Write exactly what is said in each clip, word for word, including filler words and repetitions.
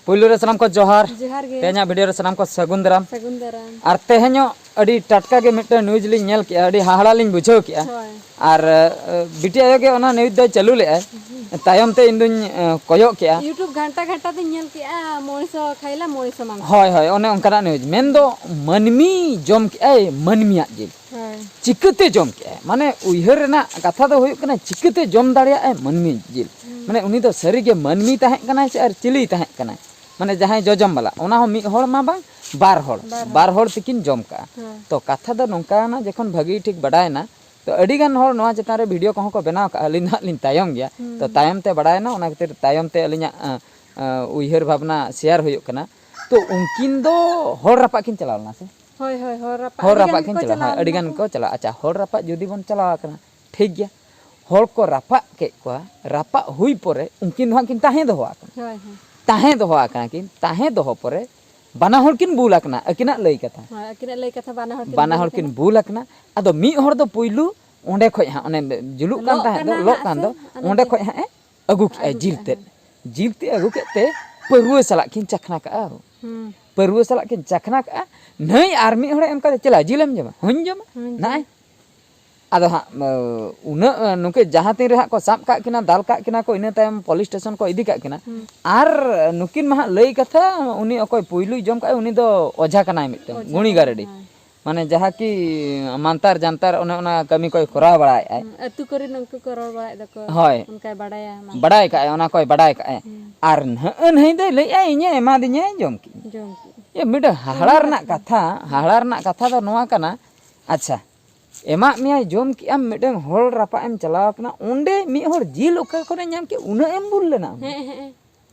ᱯᱩᱭᱞᱩ ᱨᱮ ᱥᱟᱱᱟᱢ ᱠᱚ ᱡᱚᱦᱟᱨ᱾ ᱡᱚᱦᱟᱨ ᱜᱮ᱾ ᱛᱮᱦᱮᱧᱟᱜ ᱵᱷᱤᱰᱤᱭᱳ ᱨᱮ ᱥᱟᱱᱟᱢ ᱠᱚ ᱥᱟᱹᱜᱩᱱ ᱫᱟᱨᱟᱢ᱾ ᱥᱟᱹᱜᱩᱱ ᱫᱟᱨᱟᱢ᱾ ᱟᱨ ᱛᱮᱦᱮᱧᱚᱜ ᱟᱹᱰᱤ ᱴᱟᱴᱠᱟ ᱜᱮ ᱢᱤᱫᱴᱟᱝ ᱱᱤᱭᱩᱡᱽ ᱞᱤᱧ ᱧᱮᱞ ᱠᱮᱜᱼᱟ, ᱟᱹᱰᱤ ᱦᱟᱦᱟᱲᱟ ᱞᱤᱧ ᱵᱩᱡᱷᱟᱹᱣ ᱠᱮᱜᱼᱟ᱾ ᱦᱳᱭ᱾ ᱟᱨ, ᱟᱹ, ᱵᱤᱴᱤ ᱟᱭᱳ ᱜᱮ ᱚᱱᱟ ᱱᱤᱭᱩᱡᱽ ᱫᱚᱭ ᱪᱟᱹᱞᱩ ᱞᱮᱜᱼᱟᱭ᱾ ᱛᱟᱭᱚᱢ ᱛᱮ ᱤᱧ ᱫᱩᱧ, ᱟᱹ, ᱠᱚᱭᱚᱜ ᱠᱮᱜᱼᱟ᱾ YouTube ᱜᱷᱟᱱᱴᱟ ᱜᱷᱟᱱᱴᱟ ᱫᱩᱧ ᱧᱮᱞ ᱠᱮᱜᱼᱟ, ᱢᱚᱬᱮ ᱥᱚ ᱠᱷᱟᱭᱞᱟ, ᱢᱚᱬᱮ ᱥᱚ ᱢᱟᱝᱥᱚ᱾ ᱦᱳᱭ, ᱦᱳᱭ, ᱚᱱᱮ ᱚᱱᱠᱟᱱᱟᱜ ᱱᱤᱭᱩᱡᱽ᱾ ᱢᱮᱱᱫᱚ ᱢᱟᱹᱱᱢᱤ ᱡᱚᱢ ᱠᱮᱜᱼᱟᱭ ᱢᱟᱹᱱᱢᱤᱭᱟᱜ ᱡᱤᱞ᱾ ᱦᱳᱭ᱾ ᱪᱤᱠᱟᱹᱛᱮ ᱡᱚᱢ ᱠᱮᱜᱼᱟᱭ? ᱢᱟᱱᱮ ᱩᱭᱦᱟᱹᱨ ᱨᱮᱱᱟᱜ ᱠᱟᱛᱷᱟ ᱫᱚ ᱦᱩᱭᱩᱜ ᱠᱟᱱᱟ, ᱪᱤᱠᱟᱹᱛᱮ ᱡᱚᱢ ᱫᱟᱲᱮᱭᱟᱜᱼᱟᱭ ᱢᱟᱹᱱᱢᱤ ᱡᱤᱞ? ᱦᱩᱸ᱾ ᱢᱟᱱᱮ ᱩᱱᱤ ᱫᱚ ᱥᱟᱹᱨᱤᱜᱮ ᱢᱟᱹᱱᱢᱤ ᱛᱟᱦᱮᱸ ᱠᱟᱱᱟᱭ ᱥᱮ ᱟᱨ ᱪᱤᱞᱤ ᱛᱟᱦᱮᱸ ᱠᱟᱱᱟᱭ? ᱢᱟᱱᱮ ᱡᱟᱦᱟᱸᱭ ᱡᱚᱡᱚᱢ ᱵᱟᱞᱟ, ᱚᱱᱟ ᱦᱚᱸ ᱢᱤᱫ ᱦᱚᱲ ᱢᱟ ᱵᱟᱝ, ᱵᱟᱨ ᱦᱚᱲ, ᱵᱟᱨ ᱦᱚᱲ᱾ ᱵᱟᱨ ᱦᱚᱲ ᱛᱤᱠᱤᱱ ᱡᱚᱢ ᱠᱟᱜᱼᱟ᱾ ᱦᱮᱸ᱾ ᱛᱚ ᱠᱟᱛᱷᱟ ᱫᱚ ᱱᱚᱝᱠᱟᱱᱟ, ᱡᱚᱠᱷᱚᱱ ᱵᱷᱟᱹᱜᱤ ᱴᱷᱤᱠ ᱵᱟᱰᱟᱭᱮᱱᱟ, ᱛᱚ ᱟᱹᱰᱤ ᱜᱟᱱ ᱦᱚᱲ ᱱᱚᱣᱟ ᱪᱮᱛᱟᱱ ᱨᱮ ᱵᱷᱤᱰᱤᱭᱳ ᱠᱚᱦᱚᱸ ᱠᱚ ᱵᱮᱱᱟᱣ ᱠᱟᱜᱼᱟ, ᱟᱹᱞᱤᱧ ᱫᱚ ᱦᱟᱸᱜ ᱞᱤᱧ ᱛᱟᱭᱚᱢ ᱜᱮᱭᱟ᱾ ᱦᱩᱸ᱾ ᱛᱚ ᱛᱟᱭᱚᱢ ᱛᱮ ᱵᱟᱰᱟᱭᱮᱱᱟ, ᱚᱱᱟ ᱠᱷᱟᱹᱛᱤᱨ ᱛᱟᱭᱚᱢ ᱛᱮ ᱟᱹᱞᱤᱧᱟᱜ, ᱟᱸ, ᱟᱸ, ᱩᱭᱦᱟᱹᱨ ᱵᱷᱟᱵᱽᱱᱟ ᱥᱮᱭᱟᱨ ᱦᱩᱭᱩᱜ ᱠᱟᱱᱟ᱾ ᱛᱚ ᱩᱱᱠᱤᱱ ᱫᱚ ᱦᱚᱲ ᱨᱟᱯᱟᱜ ᱠᱤᱱ ᱪᱟᱞᱟᱣ ᱞᱮᱱᱟ ᱥᱮ? ᱦᱳᱭ, ᱦᱳᱭ, ᱦᱚᱲ ᱨᱟᱯᱟᱜ ᱦᱚᱲ ᱟᱹᱰᱤ ᱨᱟᱯᱟᱜ ᱜᱟᱱ ᱠᱤᱱ ᱠᱚ ᱪᱟᱞᱟᱣ, ᱦᱳᱭ, ᱪᱟᱞᱟᱣ ᱟᱹᱰᱤ ᱞᱮᱱᱟ ᱜᱟᱱ ᱠᱚ᱾ ᱠᱚ ᱪᱟᱞᱟᱜᱼᱟ᱾ ᱟᱪᱪᱷᱟ, ᱦᱚᱲ ᱨᱟᱯᱟᱜ ᱡᱩᱫᱤ ᱵᱚᱱ ᱪᱟᱞᱟᱣ ᱟᱠᱟᱱᱟ, ᱴᱷᱤᱠ ᱜᱮᱭᱟ, ᱦᱚᱲ ᱠᱚ ᱨᱟᱯᱟᱜ ᱠᱮᱫ ᱠᱚᱣᱟ, ᱨᱟᱯᱟᱜ ᱦᱩᱭ ᱯᱚᱨᱮ ᱩᱱᱠᱤᱱ ᱫᱚ ᱦᱟᱸᱜ ᱠᱤᱱ ᱛᱟᱦᱮᱸ ᱫᱚᱦᱚ ᱟᱠᱟᱱᱟ᱾ ᱦᱳᱭ, ᱦᱳᱭ᱾ ᱛᱟᱦᱮᱸ ᱫᱚᱦᱚ ᱟᱠᱟᱱᱟ ᱠᱤᱱ, ᱛᱟᱦᱮᱸ ᱫᱚᱦᱚ ᱯᱚᱨᱮ ᱵᱟᱱᱟ ᱦᱚᱲ ᱠᱤᱱ ᱵᱩᱞ ᱟᱠᱟᱱᱟ, ᱟᱹᱠᱤᱱᱟᱜ ᱞᱟᱹᱭ ᱠᱟᱛᱷᱟ᱾ ᱦᱳᱭ, ᱟᱹᱠᱤᱱᱟᱜ ᱞᱟᱹᱭ ᱠᱟᱛᱷᱟ, ᱵᱟᱱᱟ ᱦᱚᱲ ᱠᱤᱱ ᱵᱟᱱᱟ ᱵᱩᱞ ᱦᱚᱲ ᱠᱤᱱ ᱟᱠᱟᱱᱟ᱾ ᱵᱩᱞ ᱟᱠᱟᱱᱟ᱾ ᱟᱫᱚ ᱢᱤᱫ ᱦᱚᱲ ᱫᱚ ᱯᱩᱭᱞᱩ ᱚᱸᱰᱮ ᱠᱷᱚᱡ ᱦᱟᱸᱜ, ᱚᱱᱮ ᱡᱩᱞᱩᱜ ᱠᱟᱱ ᱞᱚᱜ ᱛᱟᱦᱮᱸᱫ ᱫᱚ, ᱠᱟᱱᱟ ᱞᱚᱜ ᱦᱟᱸᱜ ᱠᱟᱱ ᱥᱮ, ᱫᱚ, ᱚᱱᱟ ᱚᱸᱰᱮ ᱫᱚ ᱠᱷᱚᱡ ᱦᱟᱸᱜ ᱮ ᱟᱹᱜᱩ ᱠᱮᱜᱼᱟᱭ ᱟᱹᱜᱩ ᱡᱤᱞ ᱠᱮᱜᱼᱟ, ᱛᱮᱫ᱾ ᱦᱳᱭ᱾ ᱡᱤᱞ ᱛᱮᱫ ᱟᱹᱜᱩ ᱠᱮᱫ ᱛᱮ ᱯᱟᱹᱨᱣᱟᱹ ᱥᱟᱞᱟᱜ ᱠᱤᱱ ᱪᱟᱠᱷᱱᱟ ᱠᱟᱜᱼᱟ᱾ ᱦᱩᱸ᱾ ᱯᱟᱹᱨᱣᱟᱹ ᱥᱟᱞᱟᱜ ᱠᱤᱱ ᱪᱟᱠᱷᱱᱟ ᱠᱟᱜᱼᱟ᱾ ᱱᱟᱹᱭ ᱟᱨ ᱢᱤᱫ ᱦᱚᱲᱮ ᱮᱢ ᱠᱟᱫᱮ, "ᱪᱮᱞᱟ, ᱡᱤᱞᱮᱢ ᱡᱚᱢᱟ?" "ᱦᱚᱧ ᱡᱚᱢᱟ᱾" ᱦᱚᱧ ᱱᱟᱭ᱾ ᱡᱚᱢᱟ᱾ ᱟᱫᱚ ᱦᱟᱸᱜ, ᱩᱱᱟᱹᱜ, ᱱᱩᱠᱤᱱ ᱡᱟᱦᱟᱸ ᱛᱤᱱ ᱨᱮ ᱦᱟᱸᱜ ᱠᱚ ᱥᱟᱵ ᱠᱟᱜ ᱠᱤᱱᱟ, ᱫᱟᱞ ᱠᱟᱜ ᱠᱤᱱᱟ ᱠᱚ, ᱤᱱᱟᱹ ᱛᱟᱭᱚᱢ ᱯᱩᱞᱤᱥ ᱥᱴᱮᱥᱚᱱ ᱠᱚ ᱤᱫᱤ ᱠᱟᱜ ᱠᱤᱱᱟ᱾ ᱦᱩᱸ᱾ ᱟᱨ ᱱᱩᱠᱤᱱ ᱢᱟ ᱦᱟᱸᱜ ᱞᱟᱹᱭ ᱠᱟᱛᱷᱟ, ᱩᱱᱤ ᱚᱠᱚᱭ ᱯᱩᱭᱞᱩᱭ ᱡᱚᱢ ᱠᱟᱜᱼᱟᱭ, ᱩᱱᱤ ᱫᱚ ᱚᱡᱷᱟ ᱠᱟᱱᱟᱭ ᱢᱤᱫᱴᱟᱝ, ᱚᱡᱷᱟ ᱜᱩᱱᱤ ᱠᱟᱱᱟᱭ, ᱜᱟᱨᱰᱤ᱾ ᱦᱳᱭ᱾ ᱢᱟᱱᱮ ᱡᱟᱦᱟᱸ ᱠᱤ ᱢᱟᱱᱛᱟᱨ ᱡᱟᱱᱛᱟᱨ ᱚᱱᱮ ᱚᱱᱟ ᱠᱟᱹᱢᱤ ᱠᱚᱭ ᱠᱚᱨᱟᱣ ᱵᱟᱲᱟᱭᱮᱫᱼᱟᱭ᱾ ᱦᱩᱸ, ᱟᱹᱛᱩ ᱠᱚᱨᱮ ᱱᱩᱠᱩ ᱠᱚ ᱨᱚᱲ ᱵᱟᱲᱟᱭᱮᱫ ᱫᱚᱠᱚ, ᱦᱳᱭ᱾ ᱚᱱᱠᱟᱭ ᱵᱟᱲᱟᱭᱟ ᱢᱟᱱᱛᱟᱨ᱾ ᱵᱟᱲᱟᱭ ᱠᱟᱜᱼᱟᱭ, ᱚᱱᱟ ᱠᱚᱭ ᱵᱟᱲᱟᱭ ᱠᱟᱜᱼᱟᱭ᱾ ᱦᱩᱸ᱾ ᱟᱨ ᱱᱟᱹᱜᱼᱟᱹ ᱱᱟᱹᱭ ᱫᱚᱭ ᱞᱟᱹᱭᱮᱫᱼᱟᱭ, "ᱤᱧᱮ ᱮᱢᱟᱫᱤᱧᱟᱭ, ᱡᱚᱢ ᱠᱮᱫᱼᱟᱹᱧ᱾" ᱡᱚᱢ ᱠᱮᱫᱼᱟᱹᱧ᱾ ᱮ, ᱢᱤᱫᱴᱟᱝ ᱦᱟᱦᱟᱲᱟ ᱚᱱᱟ ᱨᱮᱱᱟᱜ ᱠᱟᱛᱷᱟ᱾ ᱠᱟᱛᱷᱟ, ᱦᱟᱦᱟᱲᱟ ᱨᱮᱱᱟᱜ ᱠᱟᱛᱷᱟ ᱫᱚ ᱱᱚᱣᱟ ᱠᱟᱱᱟ, ᱟᱪᱪᱷᱟ, ᱮᱢᱟᱜ ᱢᱮᱭᱟᱭ, ᱡᱚᱢ ᱠᱮᱜᱼᱟᱢ, ᱢᱤᱫᱴᱟᱝ ᱦᱚᱲ ᱨᱟᱯᱟᱜ ᱮᱢ ᱪᱟᱞᱟᱣ ᱠᱟᱱᱟ, ᱚᱸᱰᱮ ᱢᱤᱫ ᱦᱚᱲ ᱡᱤᱞ ᱚᱠᱟ ᱠᱷᱚᱱᱮ ᱧᱟᱢ ᱠᱮᱫ, ᱩᱱᱟᱹᱜ ᱮᱢ ᱵᱩᱞ ᱞᱮᱱᱟ ᱟᱢ? ᱦᱮᱸ, ᱦᱮᱸ, ᱦᱮᱸ᱾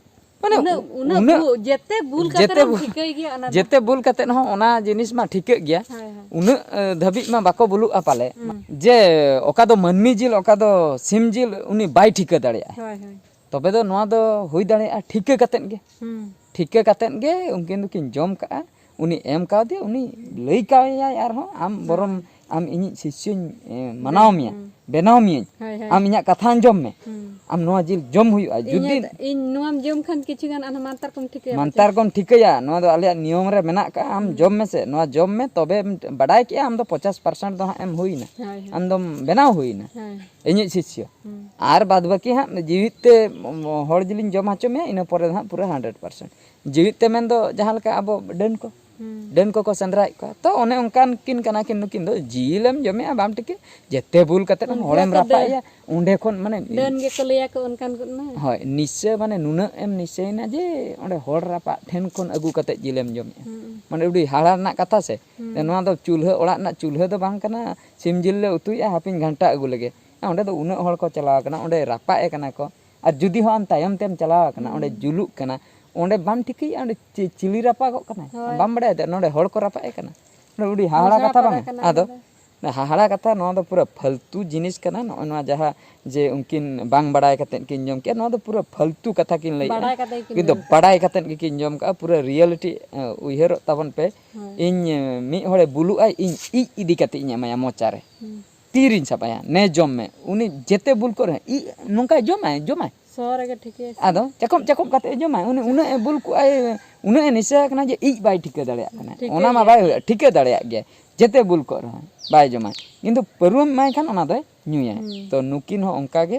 ᱢᱟᱱᱮ ᱩᱱᱟᱹᱜ, ᱩᱱᱟᱹᱜ ᱩᱱᱟᱹᱜ ᱵᱩ-, ᱡᱮᱛᱮ ᱵᱩᱞ ᱠᱟᱛᱮ ᱡᱮᱛᱮ ᱨᱮᱦᱚᱸ ᱵᱩ-, ᱴᱷᱤᱠᱟᱹᱭ ᱜᱮᱭᱟ ᱚᱱᱟ ᱫᱚ᱾ ᱡᱮᱛᱮ ᱵᱩᱞ ᱠᱟᱛᱮ ᱦᱚᱸ ᱚᱱᱟ ᱡᱤᱱᱤᱥ ᱢᱟ ᱴᱷᱤᱠᱟᱹᱜ ᱜᱮᱭᱟ᱾ ᱦᱳᱭ, ᱦᱳᱭ᱾ ᱩᱱᱟᱹᱜ, ᱮ, ᱫᱷᱟᱹᱵᱤᱡ ᱢᱟ ᱵᱟᱠᱚ ᱵᱩᱞᱩᱜᱼᱟ ᱯᱟᱞᱮ, ᱦᱩᱸ᱾ ᱡᱮ ᱚᱠᱟ ᱫᱚ ᱢᱟᱹᱱᱢᱤ ᱡᱤᱞ, ᱚᱠᱟ ᱫᱚ ᱥᱤᱢ ᱡᱤᱞ, ᱩᱱᱤ ᱵᱟᱭ ᱴᱷᱤᱠᱟᱹ ᱫᱟᱲᱮᱭᱟᱜᱼᱟ᱾ ᱦᱳᱭ, ᱦᱳᱭ᱾ ᱛᱚᱵᱮ ᱫᱚ ᱱᱚᱣᱟ ᱫᱚ ᱦᱩᱭ ᱫᱟᱲᱮᱭᱟᱜᱼᱟ ᱴᱷᱤᱠᱟᱹ ᱠᱟᱛᱮᱫ ᱜᱮ᱾ ᱦᱩᱸ᱾ ᱴᱷᱤᱠᱟᱹ ᱠᱟᱛᱮᱫ ᱜᱮ ᱩᱱᱠᱤᱱ ᱫᱚᱠᱤᱱ ᱡᱚᱢ ᱠᱟᱜᱼᱟ᱾ ᱩᱱᱤ ᱮᱢ ᱠᱟᱣᱫᱮᱭᱟ, ᱩᱱᱤ ᱞᱟᱹᱭ ᱠᱟᱣᱟᱭᱟᱭ ᱟᱨᱦᱚᱸ, "ᱟᱢ ᱵᱚᱨᱚᱢ ᱦᱳᱭ᱾ ᱟᱢ ᱤᱧᱤᱡ ᱥᱤᱥᱭᱚᱧ ᱮ, ᱢᱟᱱᱟᱣ ᱢᱮᱭᱟ, ᱦᱩᱸ᱾ ᱵᱮᱱᱟᱣ ᱢᱤᱭᱟᱹᱧ, ᱦᱳᱭ, ᱦᱳᱭ᱾ ᱟᱢ ᱤᱧᱟᱹᱜ ᱠᱟᱛᱷᱟ ᱟᱸᱡᱚᱢ ᱢᱮ, ᱦᱩᱸ᱾ ᱟᱢ ᱱᱚᱣᱟ ᱡᱤᱞ ᱡᱚᱢ ᱦᱩᱭᱩᱜᱼᱟ᱾ ᱤᱧ ᱡᱩᱫᱤ ᱦᱚᱸ, ᱤᱧ ᱱᱚᱣᱟᱢ ᱡᱚᱢ ᱠᱷᱟᱱ ᱠᱤᱪᱷᱩ ᱜᱟᱱ ᱟᱨᱦᱚᱸ ᱢᱟᱱᱛᱟᱨ ᱠᱚᱢ ᱴᱷᱤᱠᱟᱹᱭᱟ ᱯᱟᱪᱮ? ᱢᱟᱱᱛᱟᱨ ᱠᱚᱢ ᱴᱷᱤᱠᱟᱹᱭᱟ, ᱱᱚᱣᱟ ᱫᱚ ᱟᱞᱮᱭᱟᱜ ᱱᱤᱭᱚᱢ ᱨᱮ ᱢᱮᱱᱟᱜ ᱠᱟᱜᱼᱟ, ᱟᱢ ᱦᱩᱸ᱾ ᱡᱚᱢ ᱢᱮᱥᱮ, ᱱᱚᱣᱟ ᱡᱚᱢ ᱢᱮ, ᱛᱚᱵᱮᱢ ᱵᱟᱰᱟᱭ ᱠᱮᱜᱼᱟ ᱟᱢ ᱫᱚ ᱯᱚᱪᱟᱥ ᱯᱟᱨᱥᱮᱱᱴ ᱫᱚ ᱦᱟᱸᱜ ᱮᱢ ᱦᱩᱭᱱᱟ, ᱦᱳᱭ, ᱦᱳᱭ᱾ ᱟᱢ ᱫᱚᱢ ᱵᱮᱱᱟᱣ ᱦᱩᱭᱱᱟ ᱦᱳᱭ᱾ ᱤᱧᱤᱡ ᱥᱤᱥᱭᱚ᱾ ᱦᱩᱸ᱾ ᱟᱨ ᱵᱟᱫ ᱵᱟᱹᱠᱤ ᱦᱟᱸᱜ ᱡᱤᱣᱤᱫ ᱛᱮ ᱦᱚᱲ ᱡᱤᱞᱤᱧ ᱡᱚᱢ ᱦᱚᱪᱚ ᱢᱮᱭᱟ, ᱤᱱᱟᱹ ᱯᱚᱨᱮ ᱫᱚ ᱦᱟᱸᱜ ᱯᱩᱨᱟᱹ ᱦᱟᱱᱰᱨᱮᱰ ᱯᱟᱨᱥᱮᱱᱴ᱾ ᱡᱤᱣᱤᱫ ᱛᱮ ᱢᱮᱱᱫᱚ ᱡᱟᱦᱟᱸ ᱞᱮᱠᱟ ᱟᱵᱚ ᱰᱟᱹᱱ ᱠᱚ, ᱦᱩᱸ᱾ ᱰᱟᱹᱱ ᱠᱚᱠᱚ ᱥᱮᱸᱫᱽᱨᱟᱭᱮᱫ ᱠᱚᱣᱟ, ᱛᱚ ᱚᱱᱮ ᱚᱱᱠᱟᱱ ᱠᱤᱱ ᱠᱟᱱᱟ ᱠᱤᱱ ᱱᱩᱠᱤᱱ ᱫᱚ᱾ ᱡᱤᱞᱮᱢ ᱡᱚᱢᱮᱜᱼᱟ ᱵᱟᱢ ᱴᱷᱤᱠᱟᱹ, ᱡᱮᱛᱮ ᱵᱩᱞ ᱠᱟᱛᱮᱫ ᱩᱱᱠᱩ ᱦᱚᱲᱮᱢ ᱦᱚᱸᱠᱚ ᱨᱟᱯᱟᱜ ᱰᱟᱹᱱ, ᱮᱭᱟ, ᱚᱸᱰᱮ ᱠᱷᱚᱱ ᱢᱟᱱᱮ ᱰᱟᱹᱱ ᱜᱮᱠᱚ ᱞᱟᱹᱭᱟ ᱠᱚ ᱚᱱᱠᱟᱱ ᱠᱚ ᱢᱟ᱾ ᱦᱳᱭ, ᱱᱤᱥᱟᱹ ᱢᱟᱱᱮ ᱱᱩᱱᱟᱹᱜ ᱮᱢ ᱱᱤᱥᱟᱹᱭᱮᱱᱟ ᱡᱮ ᱚᱸᱰᱮ ᱦᱚᱲ ᱨᱟᱯᱟᱜ ᱴᱷᱮᱱ ᱠᱷᱚᱱ ᱟᱹᱜᱩ ᱠᱟᱛᱮᱫ ᱡᱤᱞᱮᱢ ᱡᱚᱢᱮᱜᱼᱟ᱾ ᱦᱩᱸ᱾ ᱢᱟᱱᱮ ᱟᱹᱰᱤ ᱦᱟᱦᱟᱲᱟ ᱨᱮᱱᱟᱜ ᱠᱟᱛᱷᱟ ᱥᱮ᱾ ᱦᱩᱸ᱾ ᱱᱚᱣᱟ ᱫᱚ ᱪᱩᱞᱦᱟᱹ ᱚᱲᱟᱜ ᱨᱮᱱᱟᱜ ᱪᱩᱞᱦᱟᱹ ᱫᱚ ᱵᱟᱝ ᱠᱟᱱᱟ, ᱥᱤᱢ ᱡᱤᱞ ᱞᱮ ᱩᱛᱩᱭᱮᱫᱼᱟ, ᱦᱟᱯᱮᱧ ᱜᱷᱟᱱᱴᱟ ᱟᱹᱜᱩ ᱞᱮᱜᱮ᱾ ᱚᱸᱰᱮ ᱫᱚ ᱩᱱᱟᱹᱜ ᱦᱚᱲ ᱠᱚ ᱪᱟᱞᱟᱣ ᱟᱠᱟᱱᱟ, ᱚᱸᱰᱮ ᱨᱟᱯᱟᱜ ᱮ ᱠᱟᱱᱟ ᱠᱚ᱾ ᱟᱨ ᱡᱩᱫᱤ ᱦᱚᱸ ᱟᱢ ᱛᱟᱭᱚᱢ ᱛᱮᱢ ᱪᱟᱞᱟᱣ ᱟᱠᱟᱱᱟ, ᱚᱸᱰᱮ ᱦᱩᱸ᱾ ᱡᱩᱞᱩᱜ ᱠᱟᱱᱟ, ᱚᱸᱰᱮ ᱵᱟᱢ ᱴᱷᱤᱠᱟᱹᱭᱮᱫᱼᱟ ᱚᱸᱰᱮ ᱪᱤ-, ᱪᱤᱞᱤ ᱨᱟᱯᱟᱜᱚᱜ ᱠᱟᱱᱟᱭ? ᱦᱳᱭ᱾ ᱵᱟᱢ ᱵᱟᱲᱟᱭᱟ ᱛᱚ, ᱱᱚᱸᱰᱮ ᱦᱚᱲ ᱠᱚ ᱨᱟᱯᱟᱜ ᱮ ᱠᱟᱱᱟ᱾ ᱱᱚᱰᱮ ᱟᱹᱰᱤ ᱦᱟᱦᱟᱲᱟ ᱵᱩᱡᱷᱟᱹᱣ ᱠᱟᱛᱷᱟ ᱯᱟᱨᱟ ᱵᱟᱝᱟ? ᱠᱟᱱᱟ ᱟᱫᱚ ᱚᱱᱟ ᱫᱚ᱾ ᱦᱟᱦᱟᱲᱟ ᱠᱟᱛᱷᱟ, ᱱᱚᱣᱟ ᱫᱚ ᱯᱩᱨᱟᱹ ᱯᱷᱟᱞᱛᱩ ᱡᱤᱱᱤᱥ ᱠᱟᱱᱟ᱾ ᱱᱚᱜᱼᱚᱭ ᱱᱚᱣᱟ ᱡᱟᱦᱟᱸ ᱡᱮ ᱩᱱᱠᱤᱱ ᱵᱟᱝ ᱵᱟᱲᱟᱭ ᱠᱟᱛᱮᱫ ᱠᱤᱱ ᱡᱚᱢ ᱠᱮᱜᱼᱟ, ᱱᱚᱣᱟ ᱫᱚ ᱯᱩᱨᱟᱹ ᱯᱷᱟᱞᱛᱩ ᱠᱟᱛᱷᱟ ᱠᱤᱱ ᱞᱟᱹᱭᱮᱜᱼᱟ᱾ ᱵᱟᱲᱟᱭ ᱠᱟᱛᱮ ᱜᱮᱠᱤᱱ ᱠᱤᱱᱛᱩ ᱡᱚᱢ ᱠᱟᱜᱼᱟ᱾ ᱵᱟᱲᱟᱭ ᱠᱟᱛᱮᱫ ᱜᱮᱠᱤᱱ ᱡᱚᱢ ᱠᱟᱜᱼᱟ, ᱯᱩᱨᱟᱹ ᱨᱤᱭᱮᱞᱤᱴᱤ, ᱮ, ᱩᱭᱦᱟᱹᱨᱚᱜ ᱛᱟᱵᱚᱱ ᱯᱮ᱾ ᱦᱳᱭ᱾ ᱤᱧ, ᱮ, ᱢᱤᱫ ᱦᱚᱲᱮ ᱵᱩᱞᱩᱜᱼᱟᱭ, ᱤᱧ ᱤᱡ ᱤᱫᱤ ᱠᱟᱛᱮ ᱤᱧ ᱮᱢᱟᱭᱟ ᱢᱚᱪᱟᱨᱮ᱾ ᱦᱩᱸ᱾ ᱛᱤᱨᱤᱧ ᱥᱟᱵᱟᱭᱟ, ᱱᱮ ᱡᱚᱢ ᱢᱮ᱾ ᱩᱱᱤ ᱡᱮᱛᱮ ᱵᱩᱞ ᱠᱚᱜ ᱨᱮᱦᱚᱸ, ᱤᱡ ᱱᱚᱝᱠᱟᱭ ᱡᱚᱢᱟᱭ, ᱡᱚᱢᱟᱭ᱾ ᱥᱚ ᱨᱮᱜᱮ ᱴᱷᱤᱠᱟᱹᱭᱟ ᱥᱮ? ᱟᱫᱚ ᱪᱟᱠᱚᱵ ᱪᱟᱠᱚᱵ ᱠᱟᱛᱮ ᱮ ᱡᱚᱢᱟᱭ᱾ ᱩᱱᱤ ᱩᱱᱟᱹᱜ ᱮ ᱵᱩᱞ ᱠᱚᱜᱼᱟᱭ, ᱩᱱᱟᱹᱜ ᱮ ᱱᱤᱥᱟᱹ ᱟᱠᱟᱱᱟ ᱡᱮ ᱤᱡ ᱵᱟᱭ ᱴᱷᱤᱠᱟᱹ ᱫᱟᱲᱮᱭᱟᱜ ᱠᱟᱱᱟ᱾ ᱴᱷᱤᱠᱟᱹ ᱚᱱᱟ ᱢᱟ ᱜᱮᱭᱟ᱾ ᱵᱟᱭ ᱦᱩᱭᱩᱜᱼᱟ, ᱴᱷᱤᱠᱟᱹ ᱫᱟᱲᱮᱭᱟᱜ ᱜᱮᱭᱟ᱾ ᱡᱮᱛᱮ ᱵᱩᱞ ᱠᱚᱜ ᱨᱮᱦᱚᱸ ᱵᱟᱭ ᱡᱚᱢᱟᱭ᱾ ᱠᱤᱱᱛᱩ ᱯᱟᱹᱨᱣᱟᱹᱢ ᱮᱢᱟᱭ ᱠᱷᱟᱱ ᱚᱱᱟ ᱫᱚᱭ ᱧᱩᱭᱟᱭ᱾ ᱦᱩᱸ᱾ ᱛᱚ ᱱᱩᱠᱤᱱ ᱦᱚᱸ ᱚᱱᱠᱟ ᱜᱮ᱾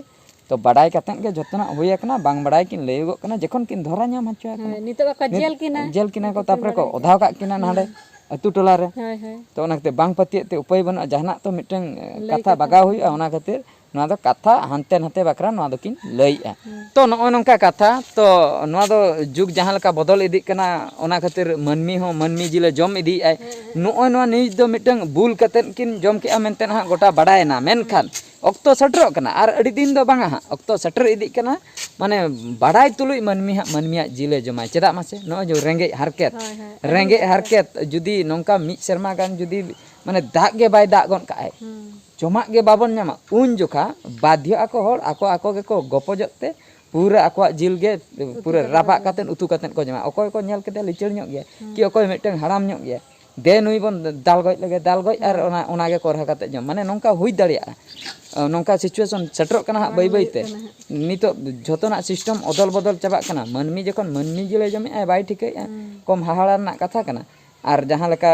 ᱛᱚ ᱵᱟᱰᱟᱭ ᱠᱟᱛᱮᱫ ᱜᱮ ᱡᱚᱛᱚᱱᱟᱜ ᱦᱩᱭ ᱟᱠᱟᱱᱟ, ᱵᱟᱝ ᱵᱟᱰᱟᱭ ᱠᱤᱱ ᱞᱟᱹᱭᱚᱜᱚᱜ ᱠᱟᱱᱟ᱾ ᱡᱚᱠᱷᱚᱱ ᱠᱤᱱ ᱫᱷᱚᱨᱟ ᱧᱟᱢ ᱦᱚᱪᱚ ᱟᱠᱟᱱᱟ᱾ ᱦᱳᱭ, ᱱᱤᱛᱚᱜ ᱵᱟᱠᱚ ᱱᱤᱛ-, ᱡᱮᱞ ᱠᱤᱱᱟ᱾ ᱡᱮᱞ ᱠᱤᱱᱟ ᱠᱚ, ᱩᱱᱠᱤᱱ ᱛᱟᱨᱯᱚᱨᱮ ᱠᱚ ᱵᱟᱰᱟᱭ ᱚᱫᱷᱟᱣ ᱠᱟᱜ ᱠᱤᱱᱟ ᱦᱩᱸ᱾ ᱱᱟᱰᱮ ᱟᱹᱛᱩ ᱴᱚᱞᱟ ᱨᱮ᱾ ᱦᱳᱭ, ᱦᱳᱭ᱾ ᱛᱚ ᱚᱱᱟ ᱠᱷᱟᱹᱛᱤᱨ ᱵᱟᱝ ᱯᱟᱹᱛᱭᱟᱹᱜ ᱛᱮ ᱩᱯᱟᱹᱭ ᱵᱟᱹᱱᱩᱜᱼᱟ, ᱡᱟᱦᱟᱱᱟᱜ ᱛᱚ ᱢᱤᱫᱴᱟᱝ, ᱮ, ᱞᱟᱹᱭ ᱠᱟᱛᱷᱟ ᱠᱟᱛᱷᱟ ᱵᱟᱜᱟᱣ ᱦᱩᱭᱩᱜᱼᱟ᱾ ᱦᱩᱭᱩᱜᱼᱟ, ᱚᱱᱟ ᱠᱷᱟᱹᱛᱤᱨ ᱱᱚᱣᱟ ᱫᱚ ᱠᱟᱛᱷᱟ ᱦᱟᱱᱛᱮ ᱱᱟᱛᱮ ᱵᱟᱠᱷᱨᱟ ᱱᱚᱣᱟ ᱫᱚᱠᱤᱱ ᱞᱟᱹᱭᱮᱜᱼᱟ᱾ ᱦᱩᱸ᱾ ᱛᱚ ᱱᱚᱜᱼᱚᱭ ᱱᱚᱝᱠᱟ ᱠᱟᱛᱷᱟ, ᱛᱚ ᱱᱚᱣᱟ ᱫᱚ ᱡᱩᱜᱽ ᱡᱟᱦᱟᱸ ᱞᱮᱠᱟ ᱵᱚᱫᱚᱞ ᱤᱫᱤᱜ ᱠᱟᱱᱟ, ᱚᱱᱟ ᱠᱷᱟᱹᱛᱤᱨ ᱢᱟᱹᱱᱢᱤ ᱦᱚᱸ ᱢᱟᱹᱱᱢᱤ ᱡᱤᱞᱮ ᱡᱚᱢ ᱤᱫᱤᱭᱮᱫᱼᱟᱭ᱾ ᱦᱮᱸ, ᱦᱮᱸ᱾ ᱱᱚᱜᱼᱚᱭ ᱱᱚᱣᱟ ᱱᱤᱭᱩᱡᱽ ᱫᱚ ᱢᱤᱫᱴᱟᱝ ᱵᱩᱞ ᱠᱟᱛᱮᱫ ᱠᱤᱱ ᱡᱚᱢ ᱠᱮᱜᱼᱟ ᱢᱮᱱᱛᱮ ᱱᱟᱦᱟᱜ ᱜᱚᱴᱟ ᱵᱟᱰᱟᱭᱮᱱᱟ, ᱢᱮᱱᱠᱷᱟᱱ ᱦᱩᱸ᱾ ᱚᱠᱛᱚ ᱥᱮᱴᱮᱨᱚᱜ ᱠᱟᱱᱟ, ᱟᱨ ᱟᱹᱰᱤ ᱫᱤᱱ ᱫᱚ ᱵᱟᱝᱟ ᱦᱟᱸᱜ, ᱚᱠᱛᱚ ᱥᱮᱴᱮᱨ ᱤᱫᱤᱜ ᱠᱟᱱᱟ, ᱢᱟᱱᱮ ᱵᱟᱰᱟᱭ ᱛᱩᱞᱩᱡ ᱢᱟᱹᱱᱢᱤ ᱦᱟᱸᱜ ᱢᱟᱹᱱᱢᱤᱭᱟᱜ ᱡᱤᱞᱮ ᱡᱚᱢᱟᱭ᱾ ᱪᱮᱫᱟᱜ ᱢᱟᱥᱮ? ᱱᱚᱜᱼᱚᱭ ᱡᱮ ᱨᱮᱸᱜᱮᱡ ᱦᱟᱨᱠᱮᱛ, ᱦᱳᱭ, ᱦᱳᱭ, ᱟᱹᱰᱤ ᱨᱮᱸᱜᱮᱡ ᱦᱟᱨᱠᱮᱛ᱾ ᱦᱟᱨᱠᱮᱛ ᱡᱩᱫᱤ ᱱᱚᱝᱠᱟ ᱢᱤᱫ ᱥᱮᱨᱢᱟ ᱜᱟᱱ ᱡᱩᱫᱤ ᱢᱟᱱᱮ ᱫᱟᱜ ᱜᱮ ᱵᱟᱭ ᱫᱟᱜ ᱜᱚᱫ ᱠᱟᱜᱼᱟᱭ, ᱦᱩᱸ᱾ ᱡᱚᱢᱟᱜ ᱜᱮ ᱵᱟᱵᱚᱱ ᱧᱟᱢᱟ, ᱩᱱ ᱡᱚᱠᱷᱟ ᱵᱟᱫᱷᱭᱚ ᱟᱠᱚ ᱦᱚᱲ, ᱟᱠᱚ ᱟᱠᱚ ᱜᱮᱠᱚ ᱜᱚᱯᱚᱡᱚᱜ ᱛᱮ ᱯᱩᱨᱟᱹ ᱟᱠᱚᱣᱟᱜ ᱡᱤᱞ ᱜᱮ ᱩᱛᱩ ᱯᱩᱨᱟᱹ ᱠᱟᱛᱮ ᱠᱚ ᱨᱟᱯᱟᱜ ᱡᱚᱢᱟ᱾ ᱠᱟᱛᱮᱫ, ᱩᱛᱩ ᱠᱟᱛᱮᱫ ᱠᱚ ᱡᱚᱢᱟ᱾ ᱚᱠᱚᱭ ᱠᱚ ᱧᱮᱞ ᱠᱮᱫᱮᱭᱟ ᱞᱤᱪᱟᱹᱲ ᱧᱚᱜ ᱜᱮᱭᱟ, ᱦᱩᱸ᱾ ᱠᱤ ᱚᱠᱚᱭ ᱢᱤᱫᱴᱟᱝ ᱦᱟᱲᱟᱢ ᱧᱚᱜ ᱜᱮᱭᱟ, ᱫᱮ ᱱᱩᱭ ᱵᱚᱱ ᱫᱟᱞ ᱜᱚᱡ ᱞᱮᱜᱮ, ᱫᱟᱞ ᱜᱚᱡ ᱟᱨ ᱚᱱᱟ ᱚᱱᱟᱜᱮ ᱠᱚᱨᱦᱟ ᱠᱟᱛᱮ ᱡᱚᱢ, ᱢᱟᱱᱮ ᱱᱚᱝᱠᱟ ᱦᱩᱭ ᱫᱟᱲᱮᱭᱟᱜᱼᱟ᱾ ᱱᱚᱝᱠᱟ ᱥᱤᱪᱩᱭᱮᱥᱚᱱ ᱥᱮᱴᱮᱨᱚᱜ ᱠᱟᱱᱟ ᱦᱟᱸᱜ ᱵᱟᱹᱭ ᱵᱟᱹᱭ ᱛᱮ᱾ ᱱᱤᱛᱚᱜ ᱡᱷᱚᱛᱚᱱᱟᱜ ᱥᱤᱥᱴᱮᱢ ᱚᱫᱚᱞ ᱵᱚᱫᱚᱞ ᱪᱟᱵᱟᱜ ᱠᱟᱱᱟ᱾ ᱢᱟᱹᱱᱢᱤ ᱡᱚᱠᱷᱚᱱ ᱢᱟᱹᱱᱢᱤ ᱡᱤᱞᱮ ᱡᱚᱢᱮᱫᱼᱟᱭ, ᱵᱟᱭ ᱴᱷᱤᱠᱟᱹᱭᱮᱫᱼᱟ, ᱠᱚᱢ ᱦᱟᱦᱟᱲᱟ ᱨᱮᱱᱟᱜ ᱠᱟᱛᱷᱟ ᱠᱟᱱᱟ᱾ ᱟᱨ ᱡᱟᱦᱟᱸ ᱞᱮᱠᱟ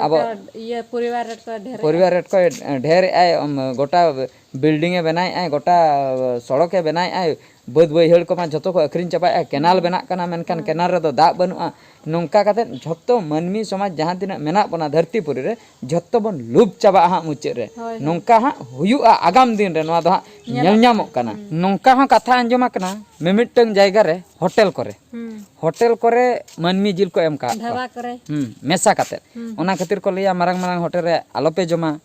ᱟᱵᱚ ᱤᱭᱟᱹ ᱯᱚᱨᱤᱵᱟᱨ ᱨᱮᱴ ᱠᱚ ᱰᱷᱮᱨ ᱯᱚᱨᱤᱵᱟᱨ ᱨᱮᱴ ᱠᱚ ᱰᱷᱮᱨᱮᱫᱼᱟᱭ, ᱜᱚᱴᱟ ᱵᱤᱞᱰᱤᱝ ᱮ ᱵᱮᱱᱟᱣᱮᱫᱼᱟᱭ, ᱜᱚᱴᱟ ᱥᱚᱲᱚᱠ ᱮ ᱵᱮᱱᱟᱣᱮᱫᱼᱟᱭ, ᱵᱟᱹᱫᱽ ᱵᱟᱹᱭᱦᱟᱹᱲ ᱠᱚᱢᱟ ᱡᱷᱚᱛᱚ ᱠᱚ ᱟᱹᱠᱷᱨᱤᱧ ᱪᱟᱵᱟᱭᱮᱫᱼᱟ, ᱠᱮᱱᱟᱞ ᱵᱮᱱᱟᱜ ᱠᱟᱱᱟ, ᱢᱮᱱᱠᱷᱟᱱ ᱠᱮᱱᱟᱞ ᱨᱮᱫᱚ ᱫᱟᱜ ᱵᱟᱹᱱᱩᱜᱼᱟ᱾ ᱱᱚᱝᱠᱟ ᱠᱟᱛᱮ ᱡᱷᱚᱛᱚ ᱢᱟᱹᱱᱢᱤ ᱥᱚᱢᱟᱡᱽ ᱡᱟᱦᱟᱸ ᱛᱤᱱᱟᱹᱜ ᱢᱮᱱᱟᱜ ᱵᱚᱱᱟ ᱫᱷᱟᱹᱨᱛᱤ ᱯᱩᱨᱤ ᱨᱮ, ᱡᱷᱚᱛᱚ ᱵᱚᱱ ᱞᱩᱯ ᱪᱟᱵᱟᱜᱼᱟ ᱦᱟᱸᱜ ᱢᱩᱪᱟᱹᱫ ᱨᱮ᱾ ᱦᱳᱭ, ᱦᱳᱭ᱾ ᱱᱚᱝᱠᱟ ᱦᱟᱸᱜ ᱦᱩᱭᱩᱜᱼᱟ ᱟᱜᱟᱢ ᱫᱤᱱ ᱨᱮ, ᱱᱚᱣᱟ ᱫᱚ ᱦᱟᱸᱜ ᱧᱮᱞ ᱧᱟᱢᱚᱜ ᱠᱟᱱᱟ᱾ ᱱᱚᱝᱠᱟ ᱦᱚᱸ ᱠᱟᱛᱷᱟ ᱟᱸᱡᱚᱢ ᱟᱠᱟᱱᱟ, ᱢᱤᱢᱤᱫᱴᱟᱝ ᱡᱟᱭᱜᱟ ᱨᱮ ᱦᱳᱴᱮᱞ ᱠᱚᱨᱮ, ᱦᱩᱸ᱾ ᱦᱳᱴᱮᱞ ᱠᱚᱨᱮ ᱢᱟᱹᱱᱢᱤ ᱡᱤᱞ ᱠᱚ ᱮᱢ ᱠᱟᱜ ᱠᱚᱣᱟ᱾ ᱰᱷᱟᱵᱟ ᱠᱚᱨᱮ᱾ ᱦᱩᱸ, ᱢᱮᱥᱟ ᱠᱟᱛᱮ᱾ ᱦᱩᱸ᱾ ᱚᱱᱟ ᱠᱷᱟᱹᱛᱤᱨ ᱠᱚ ᱞᱟᱹᱭᱟ ᱢᱟᱨᱟᱝ ᱢᱟᱨᱟᱝ ᱦᱳᱴᱮᱞ ᱨᱮ ᱟᱞᱚᱯᱮ ᱡᱚᱢᱟ᱾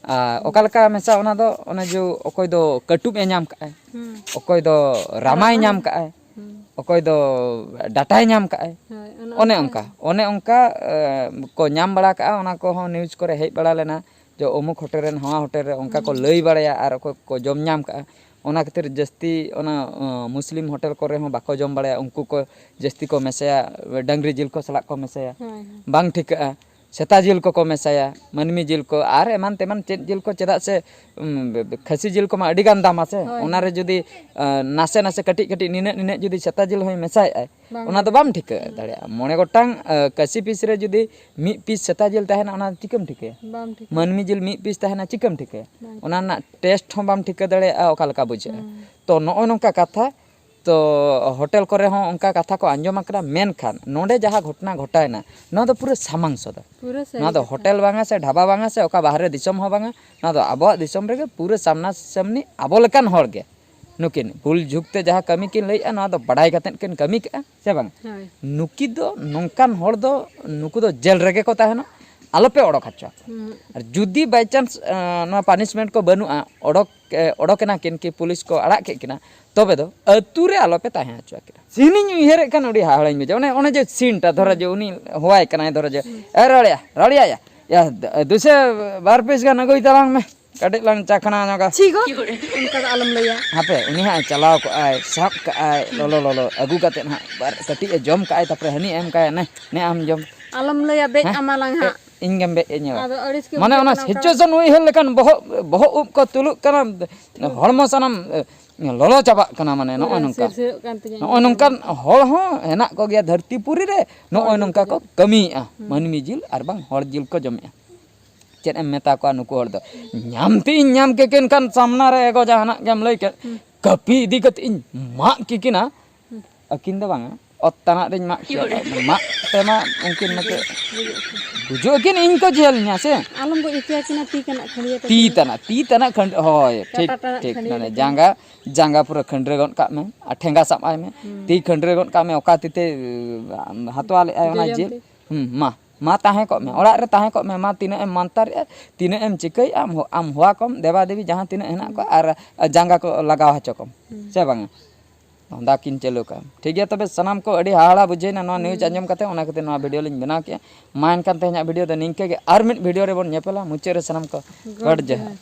ᱟᱨ ᱚᱠᱟ ᱞᱮᱠᱟ ᱢᱮᱥᱟ, ᱚᱱᱟ ᱫᱚ ᱚᱱᱮ ᱡᱮ ᱚᱠᱚᱭ ᱫᱚ ᱠᱟᱹᱴᱩᱵ ᱮ ᱧᱟᱢ ᱠᱟᱜᱼᱟᱭ, ᱦᱩᱸ᱾ ᱚᱠᱚᱭ ᱫᱚ ᱨᱟᱢᱟᱭ ᱨᱟᱢᱟᱭ᱾ ᱧᱟᱢ ᱠᱟᱜᱼᱟᱭ, ᱦᱩᱸ᱾ ᱚᱠᱚᱭ ᱫᱚ ᱰᱟᱴᱟᱭ ᱧᱟᱢ ᱠᱟᱜᱼᱟᱭ᱾ ᱦᱳᱭ, ᱚᱱᱮ ᱚᱱᱮ ᱚᱱᱠᱟ᱾ ᱚᱱᱠᱟ, ᱚᱱᱮ ᱚᱱᱠᱟ, ᱮ, ᱠᱚ ᱧᱟᱢ ᱵᱟᱲᱟ ᱠᱟᱜᱼᱟ, ᱚᱱᱟ ᱠᱚᱦᱚᱸ ᱱᱤᱭᱩᱡᱽ ᱠᱚᱨᱮ ᱦᱮᱡ ᱵᱟᱲᱟ ᱞᱮᱱᱟ᱾ ᱡᱮ ᱚᱢᱩᱠ ᱦᱳᱴᱮᱞ ᱨᱮ, ᱱᱚᱣᱟ ᱦᱳᱴᱮᱞ ᱨᱮ ᱚᱱᱠᱟ ᱠᱚ ᱦᱩᱸ᱾ ᱞᱟᱹᱭ ᱵᱟᱲᱟᱭᱟ ᱟᱨ ᱚᱠᱚᱭ ᱠᱚ ᱡᱚᱢ ᱧᱟᱢ ᱠᱟᱜᱼᱟ᱾ ᱚᱱᱟ ᱠᱷᱟᱹᱛᱤᱨ ᱡᱟᱹᱥᱛᱤ ᱚᱱᱟ, ᱚ, ᱢᱩᱥᱞᱤᱢ ᱦᱳᱴᱮᱞ ᱠᱚᱨᱮ ᱦᱚᱸ ᱵᱟᱠᱚ ᱡᱚᱢ ᱵᱟᱲᱟᱭᱟ, ᱩᱱᱠᱩ ᱠᱚ ᱡᱟᱹᱥᱛᱤ ᱠᱚ ᱢᱮᱥᱟᱭᱟ, ᱰᱟᱹᱝᱨᱤ ᱡᱤᱞ ᱠᱚ ᱥᱟᱞᱟᱜ ᱠᱚ ᱢᱮᱥᱟᱭᱟ᱾ ᱦᱳᱭ, ᱦᱳᱭ᱾ ᱵᱟᱝ ᱴᱷᱤᱠᱟᱹᱜᱼᱟ᱾ ᱥᱮᱛᱟ ᱡᱤᱞ ᱠᱚᱠᱚ ᱢᱮᱥᱟᱭᱟ, ᱢᱟᱹᱱᱢᱤ ᱡᱤᱞ ᱠᱚ, ᱟᱨ ᱮᱢᱟᱱ ᱛᱮᱢᱟᱱ ᱪᱮᱫ ᱡᱤᱞ ᱠᱚ, ᱪᱮᱫᱟᱜ ᱥᱮ, ᱩᱢ, ᱠᱷᱟᱹᱥᱤ ᱡᱤᱞ ᱠᱚᱢᱟ ᱟᱹᱰᱤ ᱜᱟᱱ ᱫᱟᱢᱟ ᱥᱮ, ᱦᱳᱭ, ᱚᱱᱟᱨᱮ ᱦᱳᱭ᱾ ᱡᱩᱫᱤ, ᱟ, ᱱᱟᱥᱮ ᱱᱟᱥᱮ ᱠᱟᱹᱴᱤᱡ ᱠᱟᱹᱴᱤᱡ ᱱᱤᱱᱟᱹᱜ ᱱᱤᱱᱟᱹᱜ ᱡᱩᱫᱤ ᱥᱮᱛᱟ ᱡᱤᱞ ᱦᱚᱸᱭ ᱢᱮᱥᱟᱭᱮᱫᱼᱟᱭ, ᱵᱟᱝ ᱚᱱᱟ ᱫᱚ ᱜᱟᱱᱚᱜᱼᱟ᱾ ᱵᱟᱢ ᱴᱷᱤᱠᱟᱹ ᱦᱩᱸ᱾ ᱫᱟᱲᱮᱭᱟᱜᱼᱟ᱾ ᱢᱚᱬᱮ ᱜᱚᱴᱟᱝ, ᱟ, ᱠᱷᱟᱹᱥᱤ ᱯᱤᱥ ᱨᱮ ᱡᱩᱫᱤ ᱢᱤᱫ ᱯᱤᱥ ᱥᱮᱛᱟ ᱡᱤᱞ ᱛᱟᱦᱮᱱᱟ, ᱚᱱᱟ ᱪᱤᱠᱟᱹᱢ ᱴᱷᱤᱠᱟᱹᱭᱟ? ᱵᱟᱢ ᱴᱷᱤᱠᱟᱹ᱾ ᱢᱟᱹᱱᱢᱤ ᱡᱤᱞ ᱢᱤᱫ ᱯᱤᱥ ᱛᱟᱦᱮᱱᱟ, ᱪᱤᱠᱟᱹᱢ ᱴᱷᱤᱠᱟᱹᱭᱟ? ᱵᱟᱝ ᱚᱱᱟ ᱴᱷᱤᱠᱟᱹ᱾ ᱨᱮᱱᱟᱜ ᱴᱮᱥᱴ ᱦᱚᱸ ᱵᱟᱢ ᱴᱷᱤᱠᱟᱹ ᱫᱟᱲᱮᱭᱟᱜᱼᱟ ᱚᱠᱟ ᱞᱮᱠᱟ ᱵᱩᱡᱷᱟᱹᱜᱼᱟ᱾ ᱦᱩᱸ᱾ ᱛᱚ ᱱᱚᱜᱼᱚ ᱱᱚᱝᱠᱟ ᱠᱟᱛᱷᱟ᱾ ᱛᱚ ᱦᱳᱴᱮᱞ ᱠᱚᱨᱮ ᱦᱚᱸ ᱚᱱᱠᱟ ᱠᱟᱛᱷᱟ ᱠᱚ ᱟᱸᱡᱚᱢ ᱟᱠᱟᱱᱟ, ᱢᱮᱱᱠᱷᱟᱱ ᱱᱚᱰᱮ ᱡᱟᱦᱟᱸ ᱜᱷᱚᱴᱚᱱᱟ ᱜᱷᱚᱴᱟᱣᱮᱱᱟ, ᱱᱚᱣᱟ ᱫᱚ ᱯᱩᱨᱟᱹ ᱥᱟᱢᱟᱝ ᱥᱚᱫᱚᱨ᱾ ᱯᱩᱨᱟᱹ ᱥᱟᱹᱨᱤ ᱱᱚᱣᱟ ᱫᱚ ᱠᱟᱛᱷᱟ᱾ ᱦᱳᱴᱮᱞ ᱵᱟᱝᱟ ᱥᱮ ᱰᱷᱟᱵᱟ ᱵᱟᱝᱟ ᱥᱮ ᱚᱠᱟ ᱵᱟᱦᱨᱮ ᱫᱤᱥᱚᱢ ᱦᱚᱸ ᱵᱟᱝᱟ, ᱱᱚᱣᱟ ᱫᱚ ᱟᱵᱚᱣᱟᱜ ᱫᱤᱥᱚᱢ ᱨᱮᱜᱮ ᱯᱩᱨᱟᱹ ᱥᱟᱢᱱᱟ ᱥᱟᱢᱱᱤ ᱟᱵᱚ ᱞᱮᱠᱟᱱ ᱦᱚᱲ ᱜᱮ᱾ ᱱᱩᱠᱤᱱ ᱵᱷᱩᱞ ᱡᱷᱩᱠ ᱛᱮ ᱡᱟᱦᱟᱸ ᱠᱟᱹᱢᱤ ᱠᱤᱱ ᱞᱟᱹᱭᱮᱫᱼᱟ, ᱱᱚᱣᱟ ᱫᱚ ᱵᱟᱰᱟᱭ ᱠᱟᱛᱮᱫ ᱠᱤᱱ ᱠᱟᱹᱢᱤ ᱠᱟᱜᱼᱟ, ᱥᱮ ᱵᱟᱝ? ᱦᱳᱭ᱾ ᱱᱩᱠᱤ ᱫᱚ ᱱᱚᱝᱠᱟᱱ ᱦᱚᱲ ᱫᱚ, ᱱᱩᱠᱩ ᱫᱚ ᱡᱮᱞ ᱨᱮᱜᱮ ᱠᱚ ᱛᱟᱦᱮᱱᱟ, ᱟᱞᱚᱯᱮ ᱚᱰᱚᱠ ᱦᱚᱪᱚ ᱟᱠᱚᱣᱟ᱾ ᱦᱩᱸ᱾ ᱟᱨ ᱡᱩᱫᱤ by chance, ᱮᱸ, ᱱᱚᱣᱟ punishment ᱠᱚ ᱵᱟᱹᱱᱩᱜᱼᱟ, ᱚᱰᱚᱠ, ᱮ, ᱚᱰᱚᱠ ᱮᱱᱟ ᱠᱤᱱ ᱠᱤ ᱯᱩᱞᱤᱥ ᱠᱚ ᱟᱲᱟᱜ ᱠᱮᱫ ᱠᱤᱱᱟ, ᱛᱚᱵᱮ ᱫᱚ ᱟᱹᱛᱩ ᱨᱮ ᱟᱞᱚᱯᱮ ᱛᱟᱦᱮᱸ ᱦᱚᱪᱚ ᱟᱹᱠᱤᱱᱟ᱾ ᱥᱤᱱᱤᱧ ᱩᱭᱦᱟᱹᱨᱮᱫ ᱠᱷᱟᱱ ᱟᱹᱰᱤ ᱦᱟᱦᱟᱲᱟᱧ ᱵᱩᱡᱷᱟᱹᱣᱟ᱾ ᱚᱱᱮ, ᱚᱱᱮ ᱡᱮ ᱥᱤᱱᱴᱟ, ᱫᱷᱚᱨᱚ ᱦᱩᱸ᱾ ᱡᱮ ᱩᱱᱤ ᱦᱚᱦᱚᱣᱟᱭ ᱠᱟᱱᱟᱭ, ᱫᱷᱚᱨᱚ ᱡᱮ, ᱦᱩᱸ᱾ "ᱮ ᱨᱚᱲᱮᱭᱟ, ᱨᱚᱲᱮᱭᱟ ᱭᱟ, ᱭᱟ, ᱫᱩᱥᱮ ᱵᱟᱨ ᱯᱤᱥ ᱜᱟᱱ ᱟᱹᱜᱩᱭ ᱛᱟᱞᱟᱝ ᱢᱮ᱾" ᱠᱟᱹᱴᱤᱡ ᱞᱟᱝ ᱪᱟᱠᱷᱱᱟ ᱧᱚᱜᱟ᱾ ᱪᱷᱤ ᱜᱚ, ᱚᱱᱠᱟ ᱫᱚ ᱟᱞᱚᱢ ᱞᱟᱹᱭᱟ᱾ ᱦᱟᱯᱮ, ᱩᱱᱤ ᱦᱟᱸᱜ ᱮ ᱪᱟᱞᱟᱣ ᱠᱚᱜᱼᱟᱭ, ᱥᱟᱵ ᱠᱟᱜᱼᱟᱭ, ᱞᱚᱞᱚ ᱞᱚᱞᱚ ᱟᱹᱜᱩ ᱠᱟᱛᱮᱫ ᱦᱟᱸᱜ ᱵᱟᱨ ᱠᱟᱹᱴᱤᱡ ᱮ ᱡᱚᱢ ᱠᱟᱜᱼᱟᱭ, ᱛᱟᱨᱯᱚᱨᱮ ᱦᱟᱹᱱᱤ ᱮᱢ ᱠᱟᱭᱟ, ᱱᱮ, ᱱᱮ ᱟᱢ ᱡᱚᱢ᱾ ᱟᱞᱚᱢ ᱞᱟᱹᱭᱟ, ᱵᱮᱡ ᱦᱮᱸ? ᱟᱢᱟᱞᱟᱝ ᱦᱟᱸᱜ᱾ ᱮ, ᱤᱧ ᱜᱮᱢ ᱵᱮᱡ ᱤᱧᱟᱹ᱾ ᱟᱫᱚ ᱟᱹᱲᱤᱥ ᱜᱮ ᱢᱟᱱᱮ ᱵᱩᱡᱷᱟᱹᱜ ᱚᱱᱟ ᱠᱟᱱᱟ ᱚᱱᱠᱟ᱾ situation ᱩᱭᱦᱟᱹᱨ ᱞᱮᱠᱷᱟᱱ ᱵᱚᱦᱚᱜ, ᱵᱚᱦᱚᱜ ᱩᱵ ᱠᱚ ᱛᱩᱞᱩᱜ ᱠᱟᱱᱟ, ᱦᱚᱲᱢᱚ ᱥᱟᱱᱟᱢ, ᱮ, ᱞᱚᱞᱚ ᱪᱟᱵᱟᱜ ᱠᱟᱱᱟ, ᱢᱟᱱᱮ ᱱᱚᱜᱼᱚᱭ ᱯᱩᱨᱟᱹ ᱱᱚᱝᱠᱟ᱾ ᱥᱤᱨᱥᱤᱨᱚᱜ ᱠᱟᱱ ᱛᱤᱧᱟᱹ ᱱᱚᱜᱼᱚᱭ ᱤᱧ ᱱᱚᱝᱠᱟᱱ ᱫᱚ᱾ ᱦᱚᱲ ᱦᱚᱸ ᱦᱮᱱᱟᱜ ᱠᱚᱜᱮᱭᱟ ᱫᱷᱟᱹᱨᱛᱤ ᱯᱩᱨᱤ ᱨᱮ, ᱱᱚᱜᱼᱚᱭ ᱦᱚᱲ ᱱᱚᱝᱠᱟ ᱡᱤᱞ ᱠᱚ ᱠᱚ ᱡᱚᱢ᱾ ᱠᱟᱹᱢᱤᱭᱮᱫᱼᱟ, ᱦᱩᱸ᱾ ᱢᱟᱹᱱᱢᱤ ᱡᱤᱞ ᱟᱨ ᱵᱟᱝ ᱦᱚᱲ ᱡᱤᱞ ᱠᱚ ᱡᱚᱢᱮᱫᱼᱟ᱾ ᱪᱮᱫ ᱮᱢ ᱢᱮᱛᱟ ᱠᱚᱣᱟ ᱱᱩᱠᱩ ᱦᱚᱲ ᱫᱚ? ᱧᱟᱢ ᱛᱮ ᱤᱧ ᱧᱟᱢ ᱠᱮᱠᱤᱱ ᱠᱷᱟᱱ ᱥᱟᱢᱱᱟ ᱨᱮ ᱮᱜᱚ ᱡᱟᱦᱟᱱᱟᱜ ᱜᱮᱢ ᱞᱟᱹᱭ ᱠᱮᱫ, ᱦᱩᱸ᱾ ᱠᱟᱹᱯᱤ ᱤᱫᱤ ᱠᱟᱛᱮ ᱤᱧ ᱢᱟᱜ ᱠᱮᱠᱤᱱᱟ᱾ ᱦᱩᱸ᱾ ᱟᱹᱠᱤᱱ ᱫᱚ ᱵᱟᱝᱟ, ᱚᱛ ᱛᱟᱱᱟᱜ ᱨᱤᱧ ᱢᱟᱜ ᱠᱮᱭᱟ᱾ ᱢᱟᱜ ᱛᱮᱢᱟ ᱩᱱᱠᱤᱱ ᱢᱟᱪᱮ ᱜᱩᱡᱩᱜ ᱟᱹᱠᱤᱱ᱾ ᱜᱩᱡᱩᱜ ᱟᱹᱠᱤᱱ, ᱤᱧ ᱠᱚ ᱡᱮᱞ ᱧᱟ ᱥᱮ᱾ ᱟᱞᱚᱢ ᱜᱚᱡ ᱦᱚᱪᱚᱭᱟᱠᱤᱱᱟ, ᱛᱤ ᱛᱟᱱᱟᱜ ᱠᱷᱟᱹᱲᱭᱟᱹ ᱛᱤ ᱛᱟᱹᱠᱤᱱ᱾ ᱛᱟᱱᱟᱜ, ᱛᱤ ᱛᱟᱱᱟᱜ ᱠᱷᱟᱹᱲ-, ᱦᱳᱭ, ᱴᱷᱤᱠ, ᱠᱟᱴᱟ ᱛᱟᱱᱟᱜ ᱴᱷᱤᱠ, ᱠᱷᱟᱹᱲᱭᱟᱹ ᱢᱟᱱᱮ ᱛᱟᱹᱠᱤᱱ᱾ ᱡᱟᱸᱜᱟ, ᱡᱟᱸᱜᱟ ᱯᱩᱨᱟᱹ ᱠᱷᱟᱹᱱᱰᱨᱟᱹ ᱜᱚᱫ ᱠᱟᱜ ᱢᱮ ᱟᱨ ᱴᱷᱮᱸᱜᱟ ᱥᱟᱵ ᱟᱭ ᱢᱮ᱾ ᱦᱩᱸ᱾ ᱛᱤ ᱠᱷᱟᱹᱱᱰᱨᱟᱹ ᱜᱚᱫ ᱠᱟᱜ ᱢᱮ, ᱚᱠᱟ ᱛᱤ ᱛᱮ, ᱩᱸ, ᱦᱟᱛᱣᱟ ᱞᱮᱫ ᱟᱭ ᱚᱱᱟ ᱡᱚᱡᱚᱢ ᱡᱤᱞ᱾ ᱛᱤ᱾ ᱦᱩᱸ, ᱢᱟ, ᱢᱟ ᱛᱟᱦᱮᱸ ᱠᱚᱜ ᱢᱮ, ᱚᱲᱟᱜ ᱨᱮ ᱛᱟᱦᱮᱸ ᱠᱚᱜ ᱢᱮ, ᱢᱟ ᱛᱤᱱᱟᱹᱜ ᱮᱢ ᱢᱟᱱᱛᱟᱨᱮᱜᱼᱟ, ᱛᱤᱱᱟᱹᱜ ᱮᱢ ᱪᱤᱠᱟᱹᱭᱮᱜᱼᱟ, ᱟᱢ ᱦᱚ-, ᱟᱢ ᱦᱚᱣᱟ ᱠᱚᱢ, ᱫᱮᱵᱟ ᱫᱮᱵᱤ ᱡᱟᱦᱟᱸ ᱛᱤᱱᱟᱹᱜ ᱦᱮᱱᱟᱜ ᱠᱚᱣᱟ, ᱟᱨ ᱡᱟᱸᱜᱟ ᱠᱚ ᱞᱟᱜᱟᱣ ᱦᱚᱪᱚ ᱠᱚᱢ, ᱦᱩᱸ᱾ ᱥᱮ ᱵᱟᱝᱟ? ᱫᱷᱟᱸᱫᱟ ᱠᱤᱱ ᱪᱟᱹᱞᱩ ᱠᱟᱜᱼᱟ᱾ ᱴᱷᱤᱠ ᱜᱮᱭᱟ, ᱛᱚᱵᱮ ᱥᱟᱱᱟᱢ ᱠᱚ ᱟᱹᱰᱤ ᱦᱟᱦᱟᱲᱟ ᱵᱩᱡᱷᱟᱹᱣᱮᱱᱟ ᱱᱚᱣᱟ news ᱦᱩᱸ᱾ ᱟᱸᱡᱚᱢ ᱠᱟᱛᱮ, ᱚᱱᱟ ᱠᱷᱟᱹᱛᱤᱨ ᱱᱚᱣᱟ video ᱞᱤᱧ ᱵᱮᱱᱟᱣ ᱠᱮᱜᱼᱟ᱾ ᱢᱟ ᱮᱱᱠᱷᱟᱱ ᱛᱮᱦᱮᱧᱟᱜ video ᱫᱚ ᱱᱤᱝᱠᱟᱹ ᱜᱮ, ᱟᱨ ᱢᱤᱫ video ᱨᱮᱵᱚᱱ ᱧᱮᱯᱮᱞᱟ᱾ ᱢᱩᱪᱟᱹᱫ ᱨᱮ ᱥᱟᱱᱟᱢ ᱠᱚ ᱜᱚᱰ ᱜᱚᱰ ᱡᱚᱦᱟᱨ᱾ ᱡᱚᱦᱟᱨ᱾